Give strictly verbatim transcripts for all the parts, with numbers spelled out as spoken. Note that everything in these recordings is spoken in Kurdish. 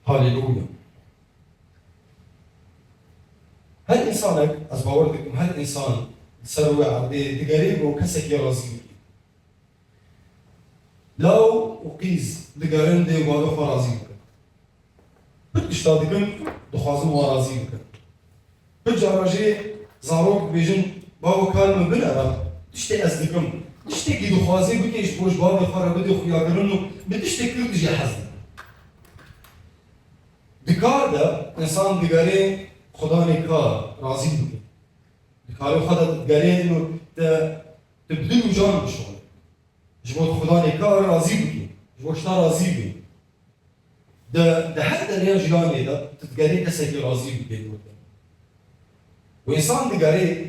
Haleluya. Her insanek, ez bawer dikim, her insan li ser wê erdê digerê ku kesekî razî bike. Law û qîz digerin dê bavê xwe razî bikin. Pir tişta dikin, dixwazin wan razî bikin. Pir cara jî zarok dibêjin, bavo kar min binere, tiştê ez dikim. Tiştekî dixwazê bike ji bo ji bavê xwe re bidê xuyakirin û bi tiştê kir tu jê hez dibe. Di kar de însan digerê Xudanê ka razî bike. Di karê xwe de digerê û te, te bi dil û can bişuxulî. Ji bo Xudanê ka razî bike. Ji bo şta razî be. Di, di her dereya jiyanê de tu digerê kesekî razî bike gotin. Û însan digerê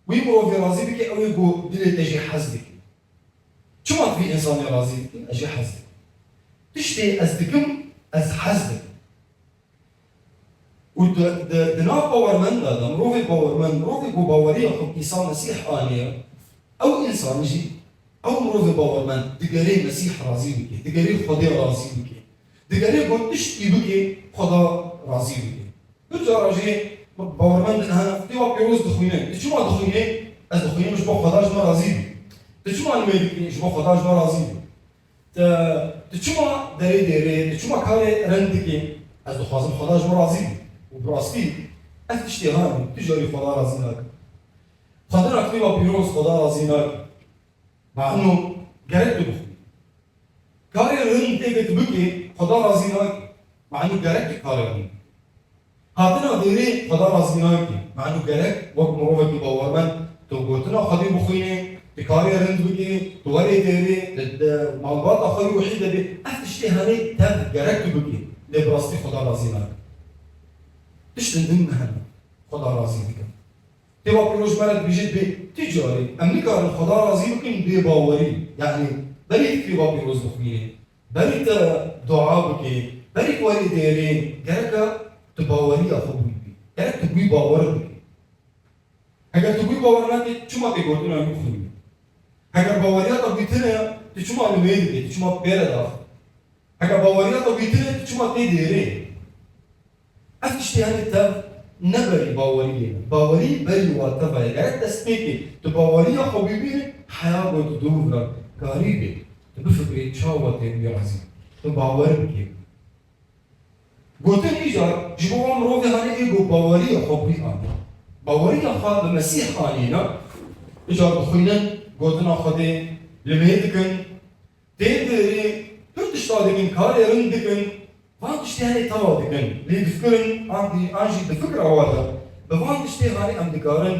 wî mirovî razî bike, ew ê ku dilê te jê hez dike. Çima tu vî însanê razî dikî? Ez jê hez dikim. Tiştê ez dikim, ez hez dikim. Û di, di, di nav bawermenda de, mirovê bawermend, mirovê ku baweriya xwe bi Îsa Mesîh aniye, ew însan jî, ew mirovê bawermend digerê Mesîh razî bike, digerê Xwedê razî bike, digerê ku tiştî bike Xweda razî bike. Pir cara jî bawermend hene, Kitêba Pîroz dixwîne. Tu çima dixwînî? Ez dixwînim ji bo Xweda ji me razî be. Tu çima nimê dikî? Ji bo Xweda ji me razî be. Te, tu çima derê dêrê, tu çima karê rind dikî? Ez dixwazim Xweda ji min razî be. Û bi rastî, ev tiştê hanî, tu carî Xweda razî nake. Xwedina Kitêba Pîroz Xweda razî nake. Ma eno gerek tu bixwî. Karê rind tê ke tu bikî, Xweda razî nake. Ma eno gerek tu karê rind bikî. Hatina dêrê Xweda razî nake. Manu gerek wek mirovekî bawermend tu gotina Xwedê bixwînî, tu karê rind bikî, tu werê dêrê, tu, tu malbata xwe ruhî de bî. Ev tiştê henê tev gerek tu bikî. Lê bi rastî Xweda razî nake. Tiştin din hene Xweda razî dikin. Têva Pîroz ji me re dibêje bê tu carî em nikarin Xweda razî bikin bê bawerî. Yanî berî tu Têva Pîroz bixwînî. Berî te dua bike, berî ku werî dêrê, gereka tu baweriya xwe bûyî bî. Gerek tu bûyî bawer bike. Heger tu bûyî bawer nake, çima tê gotina wî bixwînî? Heger baweriya te bûyî tune, tu çima li wê dikê, tu çima pêre daxî? Heger baweriya te bûyî tune, tu çima tê dêrê? Ev tiştê henê tev ne berî baweriyê ye. Bawerî berî wa teva ye. Gerek destpêkê tu baweriya xwe bibînî, heya got dûr re karî bê. Tu bifikirî çawa tê wî razî. Tu bawer bikî. Gotin îcar ji bo wan mirovê hanê ê got baweriya xwe bî aniya. Baweriya xwe bi Mesîh anîne. Îcar dixwînin gotina Xwedê li wê dikin. Tên dêrê, pir tişta dikin, karê rind dikin. Van tiştê henê teva dikin. Lê difikirin, an dî, an jî di fikra wa de, bi van tiştê hanê em dikarin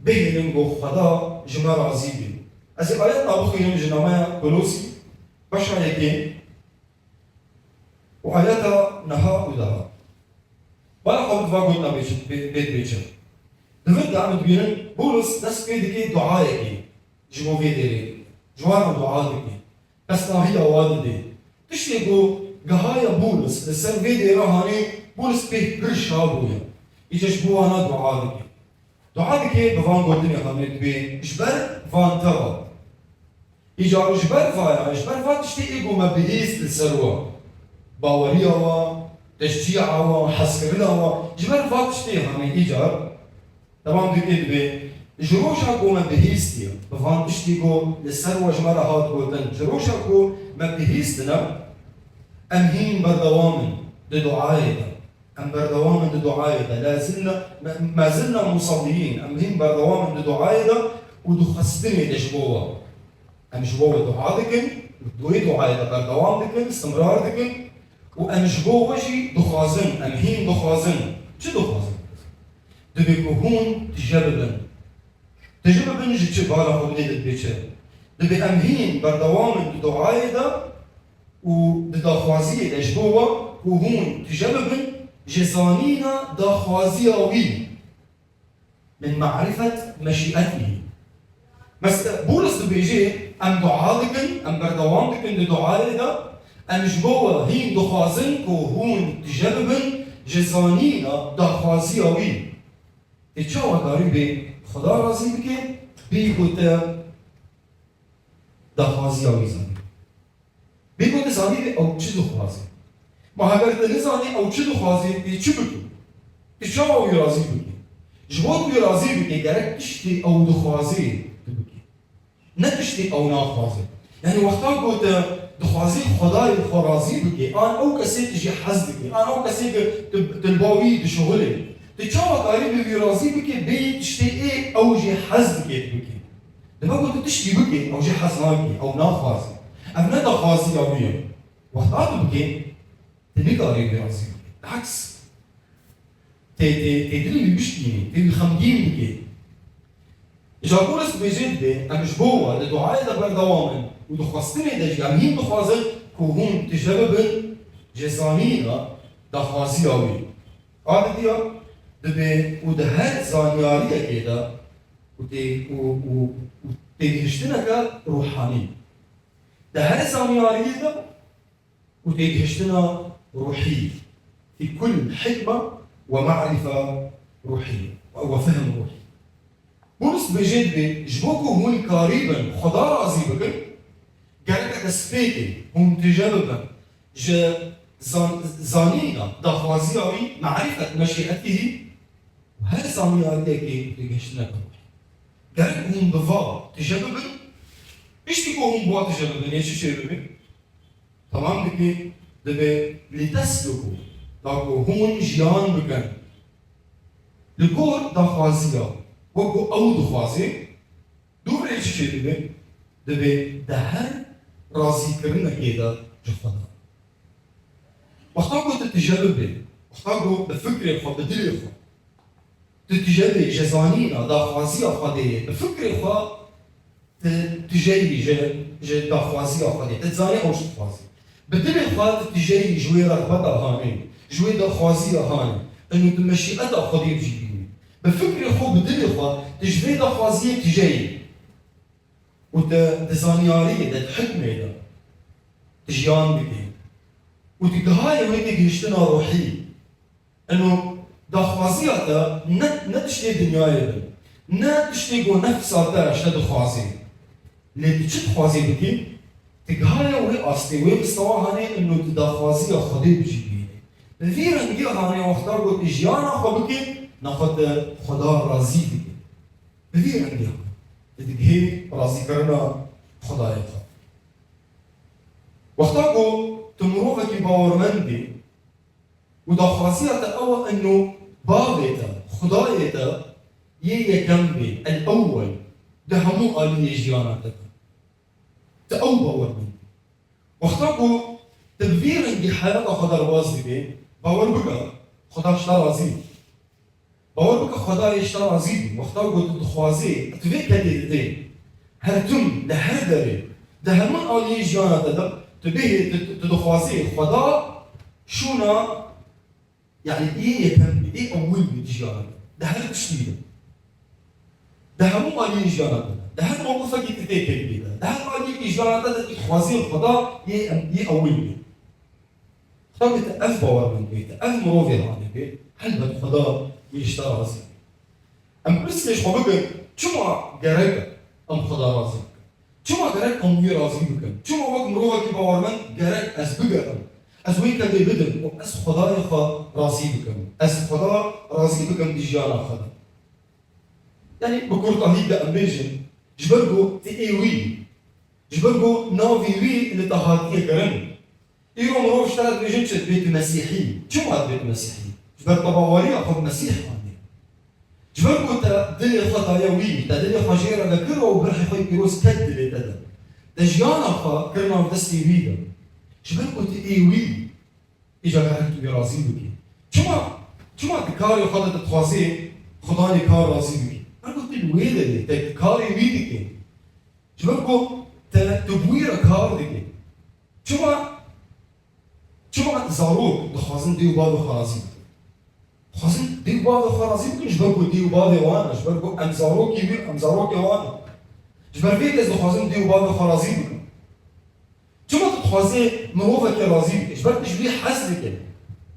bihêlin ku Xweda ji me razî bî. Ez ê ayeta bixwînim ji nameya Kolosî, beşa yekê û ayeta neha û daha. Bala xwe bi va gotina bê çi, bê, bê dibê çi. Di vir de em dibînin, Pawlos dest pê dike duayekê ji bo vê dêrê. Ji wan re dua dike. Pesnahiya wa dide. Tiştê ku gihaye Pawlos li ser vê dêra hanê, Pawlos pê pir şa bûye. Îca ji bo wana dua dike. Dua dike bi van gotinê hanê dibê, ji ber van teva. Îcar ji ber vaya, ji ber va tiştê ê ku me bihîst li ser wa. Baweriya wa, teşcîa wa, hezkirina wa, ji ber va tiştê hanê îcar. Dewam dike dibê, ji roja ku me bihîstiye, bi van tiştî ku li ser we ji me re hat gotin, ji roja ku me bihîstine, em hîn berdewam in di duayê de. Em berdewam in di duayê de. La zilna, me, ma zilna musalliyîn. Em hîn berdewam in di duayê de û di xwestinê de ji bo we. Em ji bo we dua dikin, di wê duayê de berdewam dikin, istimrar dikin û em ji bo we jî dixwazin, em hîn dixwazin. Çi dixwazin? Dibê ku hûn tije bibin. Tije bibin ji çi? Bala xwe bidê dibê çi? Dibê em hîn berdewam in di duayê de û di daxwaziyê de ji bo we ku hûn tije bibin ji zanîna daxwaziya wî. Min ma'rifet meşî'etihî. Mes-, Pawlos dibêje, em dua dikin, em berdewam dikin di duayê de, em ji bo we hîn dixwazin ku hûn tije bibin ji zanîna daxwaziya wî. Tê çawa karî bê Xweda razî bike, bê ku te daxwaziya wî zanî. Bê ku tu zanîbî ew çi dixwaze. Ma heger te nizanî ew çi dixwazê, tê çi bikî? Tu çawa wî razî bikî? Ji bo tu wî razî bikî, gerek tiştê ew dixwazê tu bikî. Ne tiştê ew naxwaze. Yanî wexta ku tu dixwazî Xwedayê xwe razî bikî, an ew kesê tu jê hez dikî, an ew kesê ku tu, tu li ba wî dişuxulê, tu çawa karî bi wî razî bikî, bêyî tiştê ê ew jê hez dike tu bikî? Dema ku tu tiştî bikî, ew jê hez nake, ew naxwaze. Ev ne daxwaziya wî ye. Wexta tu bikî, tu nikarî wî razî bikî. Bilaks. Tê, tê, tê dilê wî bişkînî, tê wî xemgîn bikî. Îca Pawlos dibêje dibê, em ji bo we di duayê de berdewam in û di xwestinê de jî em hîn dixwazin ku hûn tije bibin ji zanîna daxwaziya wî. A didiya dibê û di her zanyariyekê de û tê, û, û, û têgihiştineke ruhanî. Di her zanyariyê de û têgihiştina ruhî, fi kul hikme we ma'rife ruhî, we fehm ruhî. Pawlos dibêje dibê, ji bo ku hûn karîbin Xweda razî bikin, gerek destpêkê hûn tije bibin ji zan-, zanîna daxwaziya wî, marîfet meşîetihî, û her zanyariyekê têgihiştineke ruhî. Gerek hûn bi va tije bibin, piştî ku hûn bi wa tije bibin, ê çi çê bibin? Tamam dikî, dibê lîtesluku, da ku hûn jiyan bikin. Li gor daxwaziya, wek ku ew dixwazê, dûvê çi çê dibê? Dibê di her razîkirinekê de ji Xweda. Wexta ku tu tije bibê, wexta ku bi fikrê xwe, bi dilê xwe, tu tije bê ji zanîna daxwaziya Xwedê yê, bi fikrê xwe tu tije yî ji, ji daxwaziya Xwedê. Tu dizanî ew çi dixwazî. Bi dilê xwe tu tije yî ji wê rexbeta hanê, ji wê daxwaziya hanê. Eno tu meşîeta Xwedê bi cî bînî. Bi fikrê xwe, bi dilê xwe tu ji vê daxwaziyê tije yî. Û tu di zanyariyê de, di hikmê de tu jiyan dikî. Û tu gihayê wê têgihiştina ruhî. Eno daxwaziya te ne, ne tiştê dinyayê be. Ne tiştê ku nefsa te ji te dixwazê. Lê tu çi dixwazê bikî? Tu gihaya wê astê, wê mistewa hanê, eno tu daxwaziya Xwedê bi cî bînî. Bi vî rengî hanê wexta ku tu jiyana xwe bikî, naxwe tu Xweda razî dikî. Bi vî rengî hanê. Tu digihî razîkirina Xwedayê xwe. Wexta ku tu mirovekî bawermend bî, û daxwaziya te ew e, eno bavê te, Xwedayê te yê yekem bê, el-ewwel, di hemû aliyê jiyana te de. Tu ew bawer bî. Wexta ku tu bi vî rengî heyata xwe derbas dibê, bawer bike, Xweda ji te razî. Bawer bike Xwedayê ji te razî bû. Wexta ku tu dixwazê, tu vê kedê didê. Her tim, li her derê, di hemû aliyê jiyana te de, tu bihê, tu, tu dixwazê Xweda şûna, yanî ê yekem bî, ê ewil bî di jiyana te. Di her tiştî de. Di hemû aliyê jiyana te de. Di her mewqifekî tu tê kevî de. Di her aliyekî jiyana te de tu dixwazê Xweda yê em, yê ewil bî. Xwedê te ev bawermend bê, te ev mirovê hanê bê, helbet Xweda yê ji te razî bê. Em pirsê ji xwe bikin, çima gerek em Xweda razî bikin? Çima gerek em wî razî bikin? Çima wek mirovekî bawermend gerek ez bigerim, ez wê kedê bidim û ez Xwedayê xwe razî bikim? Ez Xweda razî bikim di jiyana xwe de. Yanî bi kurtahî de em bêjin, ji ber ku tu ê wî, ji ber ku navê wî li te hatiye kirin. Îro mirov ji te re dibêjin çi? Dibê tu Mesîhî. Çima dibê tu Mesîhî? Ji ber te baweriya xwe bi Mesîh anî. Ji ber ku te dilê xwe daye wî, te dilê xwe jê re vekir û bi Rihê xwe yê pîroz ket dilê te de. Te jiyana xwe kir nav destê wî de. Ji ber ku tu ê wî, îca gerek tu wî razî bikî. Çima, çima di karê xwe de dixwazê Xudanê kar razî bikî? Ber ku tu li wê de yê, te karê wî dikî. Ji ber ku te, tu bi wî re kar dikî. Çima, çima zarok dixwazin dê û bavê xwe razî bikin? Dixwazin dê û bavê xwe razî bikin, ji ber ku dê û bavê wan e, ji ber ku em zarokê wî, em zarokê wan in. Ji ber vê kes dixwazin dê û bavê xwe razî bikin. Çima tu dixwazê mirovekê razî bikî? Ji ber tu ji wî hez dikî.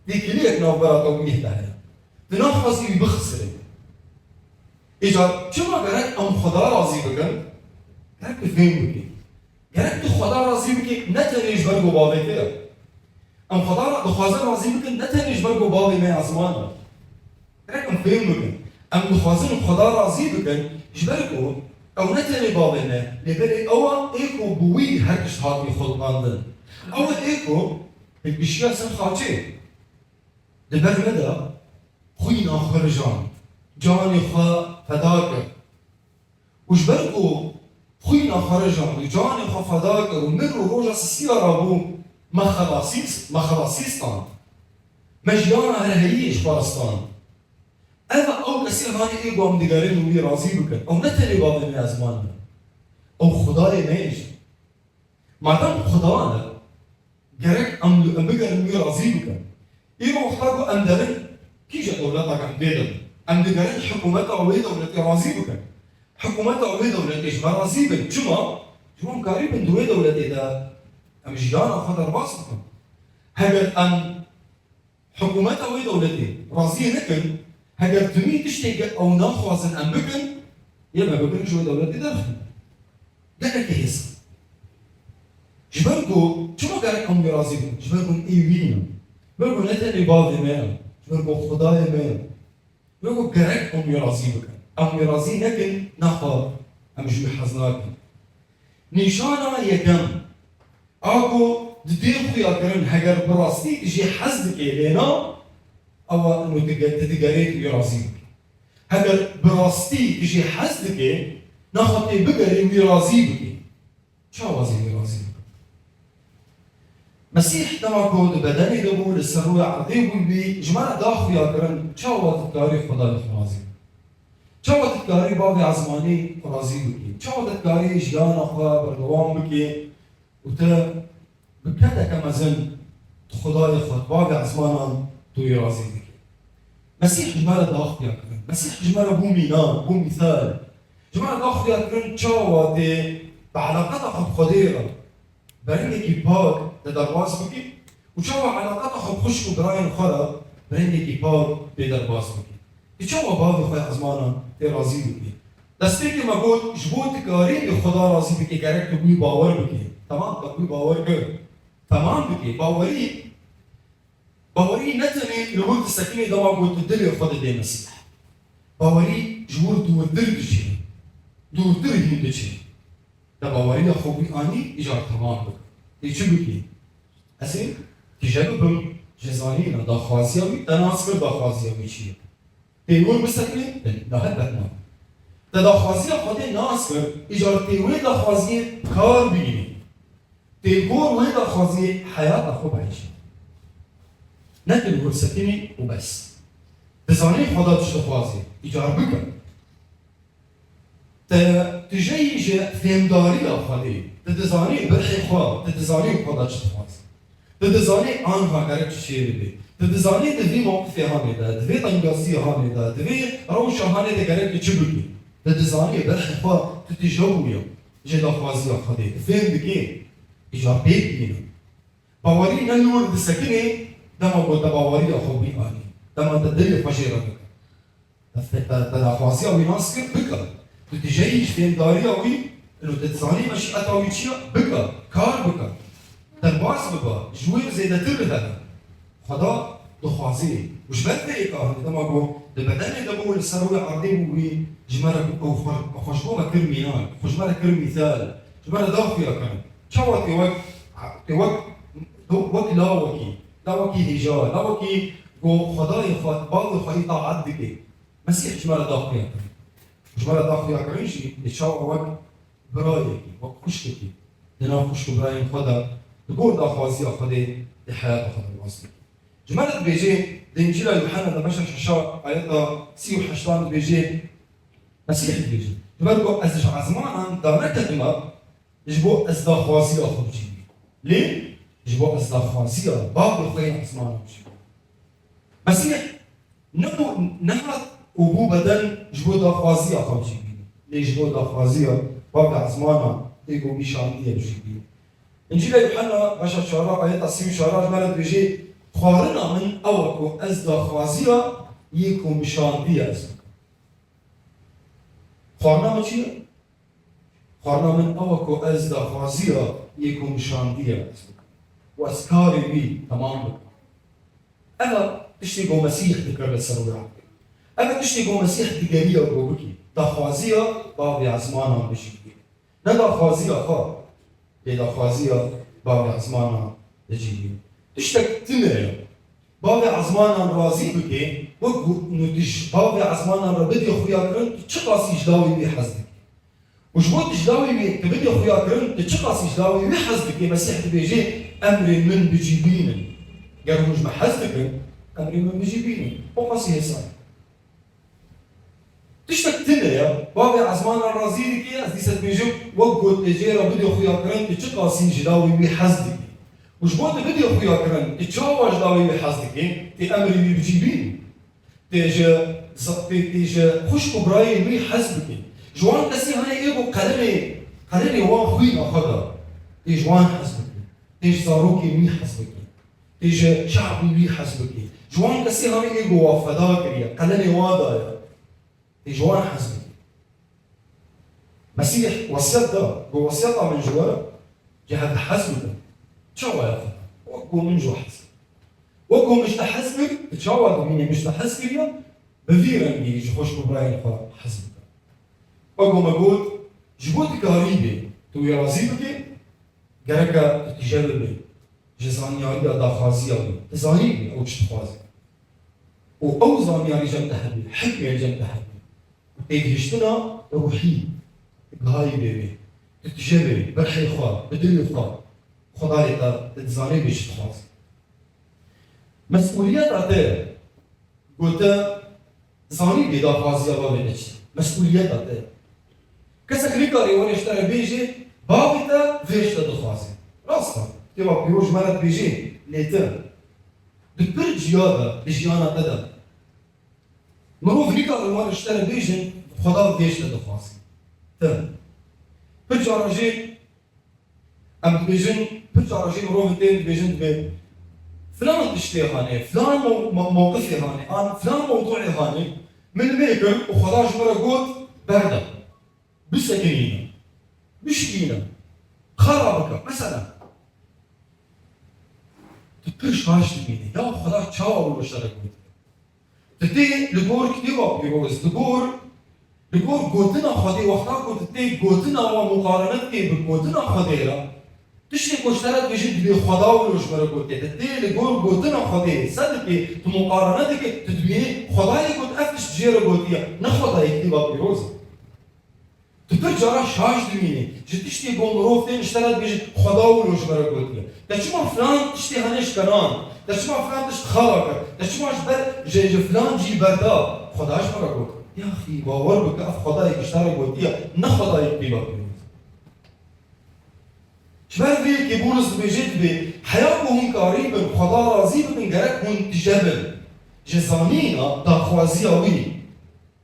Têkiliyek navbera te û wî de heye. Tu naxwazî wî bixisirî. Îcar çima gerek em Xweda razî bikin? Gerek tu fêm bikî. Gerek tu Xweda razî bikî, ne tenê ji ber ku bavê te ye. Em Xweda dixwazin razî bikin, ne tenê ji ber ku bavê me ya ziman e. Gerek em fêm bikin. Em dixwazin Xweda razî bikin, ji ber ku ew ne tenê bavê me, lê belê ew e ê ku bi wî her tişt hatiye xulqandin. Ew e ê ku hilkişiya ser xaçê. Di ber me de xwîna xwe rijand, canê xwe feda kir. Û ji ber ku xwîna xwe rijand û canê xwe feda kir û mir û roja sisiya rabû, me xelasî, me xelasî stand. Me jiyana herheyiyê ji xwe re stand. Ev e ew kesê hanê ê ku em digerin wî razî bikin. Ew ne tenê bavê me ya ziman e. Ew Xwedayê me ye jî. Madem Xuda e, gerek em, em bigerin wî razî bikin. Îro wexta ku em derin, kîje dewleta em tê de bin? Em digerin hikûmeta wê dewletê razî bikin. Hikûmeta wê dewletê ji me razî bin. Çima? Çima em karîbin di wê dewletê de em jiyana xwe derbas bikin. Heger em hikûmeta wê dewletê raziyê nekin, heger timî tiştê ku ew naxwazin em bikin, yê me bikin ji wê dewletê derxin. Gelekî hêsan. Ji ber ku, çima gerek em wî razî bikin? Ji ber ku em ê wî ne. Ji ber ku ne tenê bavê me ye. Ji ber ku Xwedayê me ye. Ji ber ku gerek em wî razî bikin. Em wî razî nekin, naxwe em ji wî hez nakin. Nîşana yekem, a ku di tê xuyakirin, heger bi rastî tu jê hez dikê lê na, ew e ino tu ge-, tu digerê tu wî razî bikî. Heger bi rastî tu jê hez dikê, naxwe tê bigerê wî razî bikî. Çawa ez ê wî razî bikim? Mesîh dema ku di bedenê de bû, li ser rûyê erdê bû, wî ji me re da xuyakirin, çawa tu dikarî Xwedayê xwe razî bikî? Çawa tu dikarî Bavê Ezmanî xwe razî bikî? Çawa tu dikarî jiyana xwe berdewam bikî û tu bi kedeke mezin tu Xwedayê xwe, tu Bavê Ezmanan tu wî razî dikî? Mesîh ji me re da xuyakirin. Mesîh ji me re bû mîna, bû mîsal. Ji me re da xuyakirin çawa tê bi eleqeta xwe bi Xwedê re bi rengekî pak te derbas bikî û çawa eleqeta xwe bi xwişk û birayên xwe re bi rengekî pak tê derbas bikî. Tê çawa Bavê xwe ya ezmanan tê razî bikî? Destpêkê me got, ji bo tu karî bi Xweda razî bikî, gerek tu bi wî bawer bikî. Temam, te bi wî bawer kir. Temam bikî. Bawerî, bawerî ne tenê li wir disekinê dema ku tu dilê xwe didê Mesîh. Bawerî ji wir dûrtir diçe. Dûrtir hîn diçe. Te baweriya xwe wî anî, îcar temam bike. Tê çi bikî? Ez ê tije bibim, ji zanîna daxwaziya wî, te nas kir daxwaziya wî çi ye. Tê wir bisekinî? Te, na helbet na. Te daxwaziya Xwedê nas kir, îcar tê wê daxwaziyê kar bînî. Tê gor wê daxwaziyê heyata xwe bihişî. Ne tu li wir sekinî û bes. Dizanî Xweda çi dixwaze, îcar bike. Te tije yî ji fêmdariya Xwedê, tu dizanî birhê xwe, tu dizanî Xweda çi dixwaze. Tu dizanî anha gerek çi çê bibe. Tu dizanî di vî mewqifê hanê de, di vê tengaziyê hanê de, di vê rewşa hanê de gerek tu çi bikî. Tu dizanî birhê xwe tu tije bûye ji daxwaziya Xwedê. Tu fêm dikî, îcar pê dibîne. Bawerî ne li wir disekinê, dema ku te baweriya xwe wî anî. Dema te dilê xwe jê re bike. Te, te, te daxwaziya wî nas kir, bike. Tu tije yî ji fêmdariya wî, ino tu dizanî meşîeta wî çi ye, bike, kar bike. Derbas bibe, ji wê zêdetir hebe. Xweda dixwazî. Û ji ber vê yeka hindê dema ku di bedenê de bû, li ser rûyê erdê bû, wî ji me re ew xwe, xwe ji bo me kir mînak, xwe ji me re kir mîsal, ji me re da xuyakirin. Çawa tê wek, tê wek, wek lawekî, lawekî hêja, lawekî ku Xwedayê xwe, bavê xwe îtaet dike. Mesîh ji me re da xuyakirin. Ji me re da xuyakirin jî, ê çawa wek birayekî, wek xwişkekî, di nav xwişk û birayên xwe de, di gor daxwaziya Xwedê, di heyata xwe de rast dike. Ji me re dibêje, di Încîla Yuhanna de beşa şeşa, ayeta sî û heştan dibêje, Mesîh dibêje, ji ber ku ez ji ezmanan daneketime, ji bo ez daxwaziya xwe bicîbînim. Lê ji bo ez daxwaziya Bavê xwe yê ezmanan bicîbînim. Mesîh nebû, nehat û bû beden ji bo daxwaziya xwe bicîbîne. Lê ji bo daxwaziya Bavê ezmanan ê ku wî şandiye bicîbîne. Încîla Yuhanna beşa çara ayeta sî û çara ji me re dibêje, xwarina min ew e ku ez daxwaziya yê ku min şandiye ez bikim. Xwarina min çi ye? Xwarina min ew e ku ez daxwaziya yê ku min şandiye ez bikim. û ez karê wî temam bikim. Ev e tiştê ku Mesîh dikir li ser wê re. Ev e tiştê ku Mesîh digeriya ku bikî. Daxwaziya bavê ezmanan bijî bikî. Ne daxwaziya xwe, lê daxwaziya bavê ezmanan bijî bikî. Tiştek tune ye. Bavê ezmanan razî bikê, wek ku tu ji bavê ezmanan re bidê xuya kirin, tu çiqasî ji lawê wî hez dikî. Û ji bo tu ji lawê wî, tu bidê xuya kirin, tu çiqasî ji lawê wî hez dikî, Mesîh dibêje, emrên min bijî bînin. Ger hûn ji min hez dikin, emrên min bijî bînin. O qasî hêsan. Tiştek tune ye, bavê ezmanan razî dikî, ez dîsa dibêjim, wek got tê jê re bidê xuya kirin, tu çiqasî ji lawê wî hez dikî. Û ji bo tu bidê xuya kirin, tu çawa ji lawê wî hez dikî, tê emrê wî bijî bînin. Tê ji, tê, tê ji xwişk û birayên wî hez bikî. Ji wan kesî hene ê ku qelemê, qelemê wan xwîna xwe da. Tê ji wan hez bikî. Tê ji zarokên wî hez bikî. Tê ji şe'bê wî hez bikî. Ji wan kesî hene ê ku wa feda kiriye, qelemê wa daye. Tê ji wan hez bikî. Mesîh wesiyet da, got, wesiyeta min ji we, ji hev hez bibin. Çawa ye xwe? Wek ku min ji we hez kir. Wek ku min ji te hez kir, tu çawa dibînî min ji te hez kiriye? Bi vî rengî ji xwişk û birayên xwe hez bibe. Wek ku me got, ji bo tu karî bê, tu wî razî bikî, gereke tu tije bibî. Ji zanyariya daxwaziya wî. Tu zanîbî ew çi dixwaze. Û ew zanyarî cem te hebî, hikmê cem te hebî. Têgihiştina ruhî, gihayî bê wê. Tu tije bê, bi rihê xwe, bi dilê xwe, Xwedayê te, tu dizanî bê çi dixwaze. Mesûliyeta te, gote, zanî bê daxwaziya bavê te çi. Mesûliyeta te. Kesek nikarê were ji te re bêje, bavê te vê ji te dixwaze. Rast e. Kitêba Pîroz ji me re dibêje, lê tu. Di pir ciya de, di jiyana te de. Mirov nikare were ji te re bêjin, Xweda vê ji te dixwaze. Te. Pir cara jî Em dibêjin, pir cara jî mirovên tên dibêjin dibê filan tiştê hanê, filan mo-, mo-, mewqifê hanê, an filan mewduê hanê, min vê kir û Xweda ji min re got, berda, bisekinîne, bişikîne, xera bike, mesela. Tu pir şaş dibînî, ya Xweda çawa wilo ji te re got? Tu tê li gor kitêba pîroz, li gor, li gor gotina Xwedê, wexta ku tu tê gotina wan muqarene dikê bi gotina Xwedê re, tiştê ku ji te re dibêjin dibê Xweda wilo ji me re gotiye. Tu tê li gor gotina Xwedê se dikê, tu muqarene dikê, tu dibînî Xwedayê got ev tişt jê re gotiye, ne Xwedayê kitêba pîroz e. Tu pir cara şaş dimînî. Ji tiştê ku mirov tên ji te re dibêjin, Xweda wilo ji me re gotiye. Te çima filan tiştê henê şikenan? Te çima filan tişt xera kir? Te çima ji ber, ji, ji filan cî berda? Xweda ji me re got. Yaxî, bawer bike, ev Xwedayê ji te re gotiye, ne Xwedayê kitêba pîroz. Ji ber vê yekê Bûlis dibêje dibê, heya ku hûn karî bin, Xweda razî bibin, gerek hûn tije bin. Ji zanîna daxwaziya wî.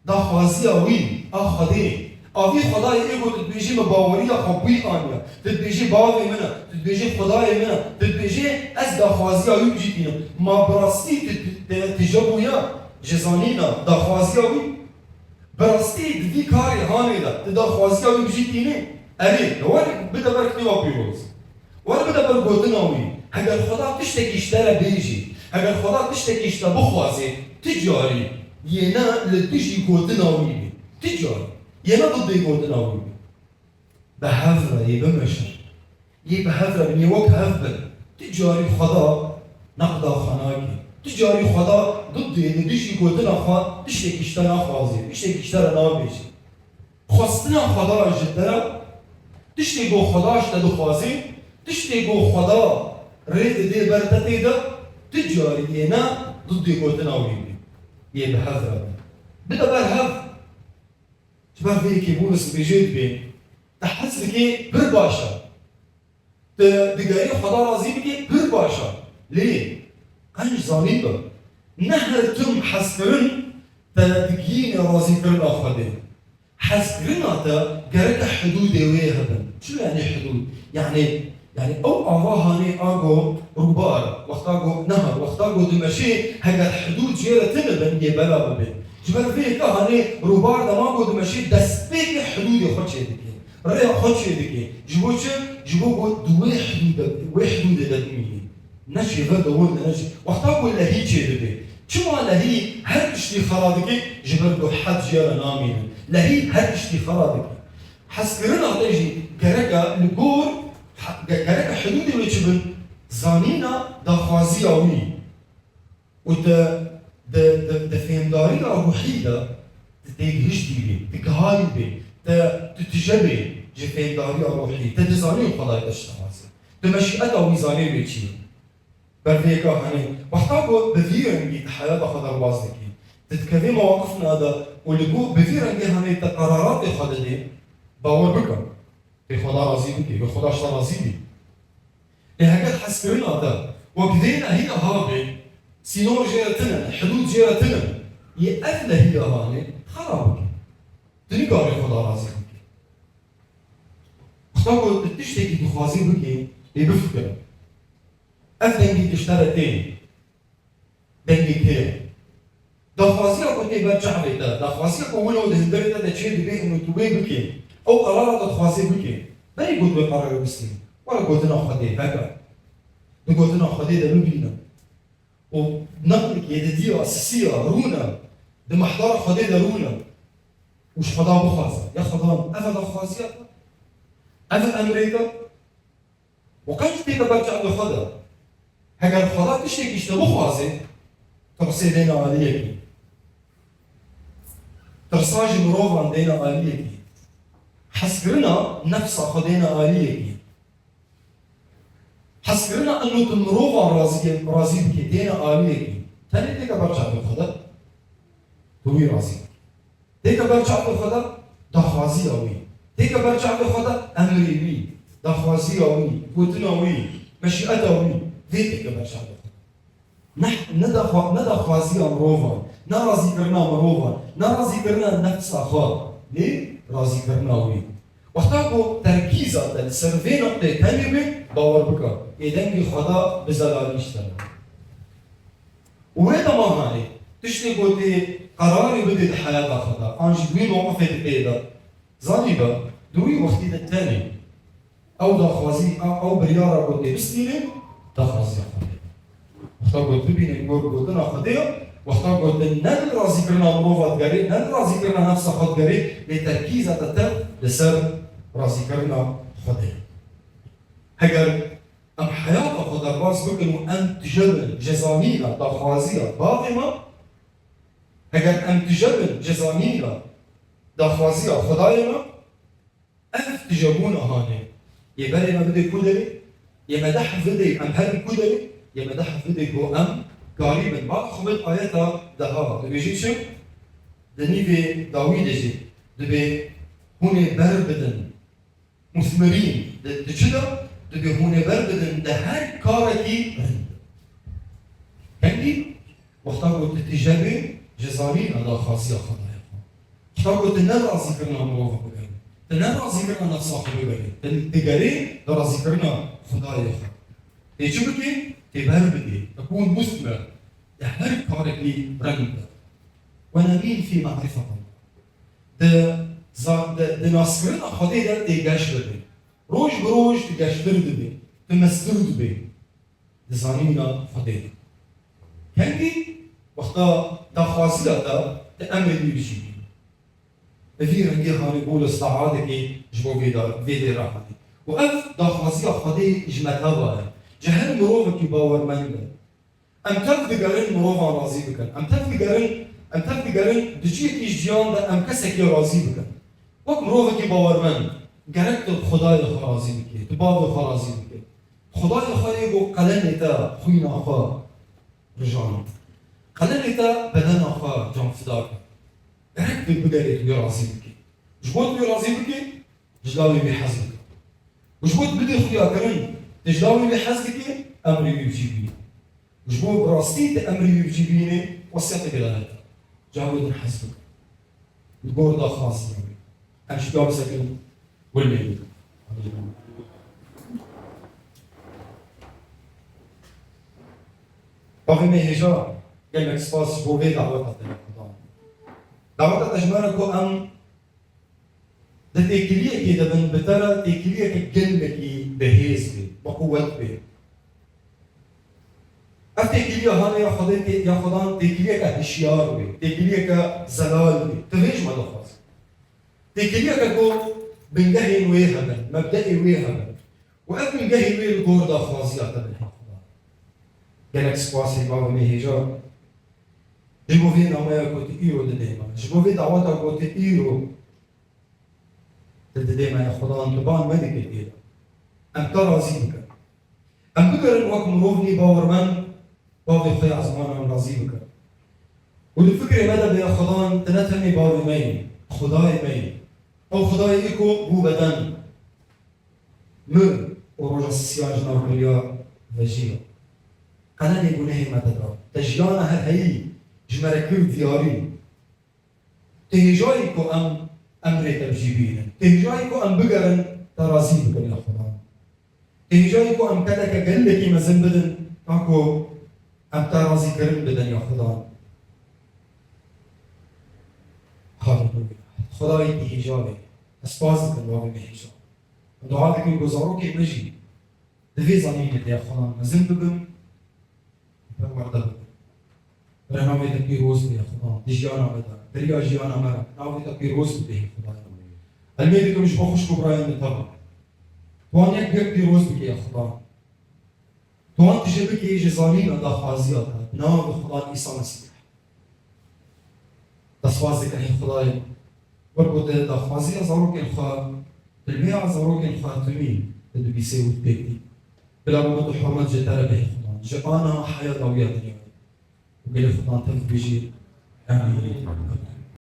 Daxwaziya wî a Xwedê. A vî Xwedayê ê ku tu dibêjî min baweriya xwe bi wî aniye. Tu dibêjî bavê min e, tu dibêjî Xwedayê min e, tu dibêjî ez daxwaziya wî bi cî tînim. Ma bi rastî tu, tu, tu, tu tije bûye ji zanîna daxwaziya wî? Bi rastî di vî karê hanê de tu daxwaziya wî bi cî tînî? Erê, were bide ber kitêba pîroz. Were bide ber gotina wî, heger Xweda tiştekî ji te re bêjî, heger Xweda tiştekî ji te bixwazê, ti carî yê ne li dijî gotina wî bî. Ti carî yê ne didê gotina wî bî. Bi hev re yê bimeşin. Yê bi hev re bin, yê wek hev bin. Ti carî Xweda neqda xwe nake. Ti carî Xweda didê li dijî gotina xwe tiştekî ji te naxwazê, tiştekî ji te re nabêjê. Xwestina Xweda ji te re, tiştê ku Xweda ji te dixwazê, tiştê ku Xweda rê didê ber te tê de, ti carî yê ne didê gotina wî bî. Yê bi hev re bî. Bide ber hev. Ji ber vê yekê Bûlis dibêje dibê, te hez dikê pir baş e. Tu digerî Xweda razî bikî, pir baş e. Lê qenc zanî be, ne her tim hezkirin te digihîne razîkirina Xwedê. Hezkirina te gereke hidûdê wê hebin. Çi yanî hidûd? Yanî, yanî ew ava hanê a go rûbar, wexta go nehar, wexta go dimeşê, heger hidûd jê re tune bin, yê bela bibe. Ji ber vê yeke hanê rûbar dema go dimeşê, destpêkê hidûdê xwe çêdike. Rêya xwe çêdike. Ji bo çi? Ji bo ku di wê hidûde, wê hidûdê de bimînî. Ne şêvir de wir de ne jî. Wexta ku lehî çêdibe. Çima lehî her tiştî xera dike? Ji ber ku hed jê re namîne. Lehî her tiştî xera dike. Hezkirina te jî gereke li gor, ge-, gereke hidûdê wê çi bin? Zanîna daxwaziya wî. Û te di, di, di fêmdariya ruhî de tu têgihiştî bî, tu gihayî bî, te, tu tije bî ji fêmdariya ruhî, te dizanî Xwedayê te çi dixwaze. Tu meşîeta wî zanê wê çi ye. Ber vê yeka hanê, wexta ku bi vî rengî tu heyata xwe derbas dikî, tu dikevî mewaqifna de û li ku bi vî rengê hanê te qeraratê xwe didî, bawer bike. Tê Xweda razî bikê, wê Xweda ji te razî bî. Lê heger hezkirina te wek vê lehî de habe, sînor jê re tune, hidûd jê re tune, yê ev lehî de hanê, xera bike. Tu nikarî Xweda razî bikî. Wexta ku tu tiştekî dixwazî bikî, lê bifikire. Ev dengê ji te re tê. Dengê kê ye? Daxwaziya ku tê ber çavê te, daxwaziya ku wilo di hundirê te de çê dibe û tu wê bikê, ew qerara te dixwazê bikê. Berî ku tu wê qerarê bistînî, were gotina Xwedê veke. Di gotina Xwedê de bibîne. Û neqlekî yê didiya, sisiya, rûne, di mehdara Xwedê de rûne. Û ji Xweda bixwaze. Ya Xweda, ev e daxwaziya te? Ev e emrê te? Û qenc têke ber çavê xwe de. Heger Xweda tiştekî ji te bixwaze, tirsê dêne aliyekî. Tirsa ji mirovan dêne aliyekî. Hezkirina nefsa xwe dêne aliyekî. Hezkirina eno tu mirovan razî, razî bike dêne aliyekî. Tenê têke ber çavê xwe de. Tu wî razî bike. Têke ber çavê xwe de daxwaziya wî. Têke ber çavê xwe de emrê wî, daxwaziya wî, gotina wî, meşîeta wî. Vê têke ber çavê xwe de. Ne, ne daxwa-, ne daxwaziya mirovan, ne razîkirina mirovan, ne razîkirina nefsa xwe, lê razîkirina wî. Wexta ku terkîza te li ser vê noqteyê tenê be, bawer bike, ê dengê Xweda bi zelalî ji te re. Û wê dema hanê, tiştê ku tê qerarê bidê di heyata xwe de, an jî di wî mewqifê di pê de, zanî be, di wî wextî de tenê. Ew daxwazî, ew, ew biryara ku tê bistînê, daxwaziya Xwedê. Wexta ku tu bibînî gor gotina Xwedê ye, wexta ku tu ne li razîkirina mirova digerê, ne li razîkirina nefsa xwe digerê, lê terkîza te tev li ser razîkirina Xwedê ye. Heger em heyata xwe derbas bikin û em tije bin ji zanîna daxwaziya bavê me, heger em tije bin ji zanîna daxwaziya Xwedayê me, ev tijebûna hanê yê berê me bidê ku derê, yê me deh bidê em herin ku derê, yê me deh bidê ku em karî bin. Bala xwe bin ayeta deha dibêjî çi? Di nîvê dawî de jî dibê hûn ê ber bidin. Musmirîn di, di çi de? Dibê hûn ê ber bidin di her karekî rind. Kengî? Wexta ku tu tije bî ji zanîna daxwaziya Xwedayê xwe. Wexta ku tu ne razîkirina mirova bigerî, tu ne razîkirina nefsa xwe bigerî, tu digerî di razîkirina Xwedayê xwe. Tê çi bikî? Tê ber bidî. Tekûn musmir di her karekî rind de. Wenemîn fî marîfetin. Di za-, di, di naskirina Xwedê de tê geş bibê. Roj bi roj tu geştir dibê, tu mestir dibê. Di zanîna Xwedê de. Kengî wexta daxwaziya te, tu emrê wî bijî bî. Bi vî rengê hanê Pawlos dua dike ji bo vê da-, vê dê re hanê. Û ev daxwaziya Xwedê ji me teva ye. Ji her mirovekî bawermend e. Em tev digerin mirovan razî bikin. Em tev digerin, em tev digerin di cihekî ji jiyan de em kesekî razî bikin. Wek mirovekî bawermend, gerek tu Xwedayê xwe razî bikî, tu bavê xwe razî bikî. Xwedayê xwe yê ku qelemê te xwîna xwe rijand. Qelemê te bedena xwe canfida kir. Gerek tu bigerê tu wê razî bikî. Ji bo tu wê razî bikî, ji lawê wî hez bike. Û ji bo tu bidê xuyakirin, tu ji lawê wî hez dikî, emrê wî bijî bînî. Û ji bo bi rastî tu emrê wî bijî bînî, wesiyeteke daye te. Ji hev din hez bike. Li gor daxwaziya wî. Em ji ka bisekin, wil lê bikin. Bavê me hêja, gelek spas ji bo vê daweta te. Daweta te ji me re ku em Di têkiliyekê de bin, bi te re têkiliyeke gelekî bi hêz bê, bi quwet bê. Ev têkiliya hanê ya Xwedê tê-, ya Xwedan têkiliyeke hişyar bê, têkiliyeke zelal bê. Tu vê ji me dixwazî. Têkiliyeke ku bingehên wê hebin, mebdeê wê hebin. Û ev bingehê wê li gor daxwaziya te bin, ya Xweda. Gelek spas ê bavê me hêja. Ji bo vê nameya ku tu îro didê me. Ji bo vê daweta ku tu îro Te didê me ya Xudan, tu ban me dikê tê de. Em te razî bikin. Em bigerin wek mirovnî bawermend, bavê xwe ya ezmanan razî bikin. Û di fikrê me de bê ya Xudan, tu ne tenê bavê me yî, Xudayê me yî. Ew Xudayê ku bû beden, mir û roja sisiyan ji nav kiriya vejiya. Qelenê gunehê me te da. Te jiyana her heyî ji me re kir diyarî. Tu hêjayî ku em emrê te bi cî bînin. Tu hêjayî ku em bigerin te razî bikin ya Xudan. Tu hêjayî ku em kedeke gelekî mezin bidin, ta ku em te razîkirin bidin ya Xudan. Haleluya. Xudayê tu hêja bê. Ez spas dikim bavê me hêja. Em dua dikin ku zarokên me jî di vê zanînê de ya Xudan mezin bibin. Perwerde bibin. Re navê te pîroz be ya Xudan. Di jiyana me de. Beriya jiyana me re. Navê te pîroz bibe ya Xudan. Elmê dikim ji bo xwişk û birayên min teva. Tu wan yek yek pîroz bike ya Xudan. Tu wan tije bike ji zanîna daxwaziya te. Navê Xudan Îsa Mesîh. Te spas dikin hey Xudayê. Wek ku te daxwaziya zarokên xwe, dilbêra zarokên xwe timî te dibîsê û dipêkî. Bila ku tu hurmet ji te re bihê Xudan. Ji ana heya dawiya dinyayê. Û gelê Xudan tev bibêjî. Amîn.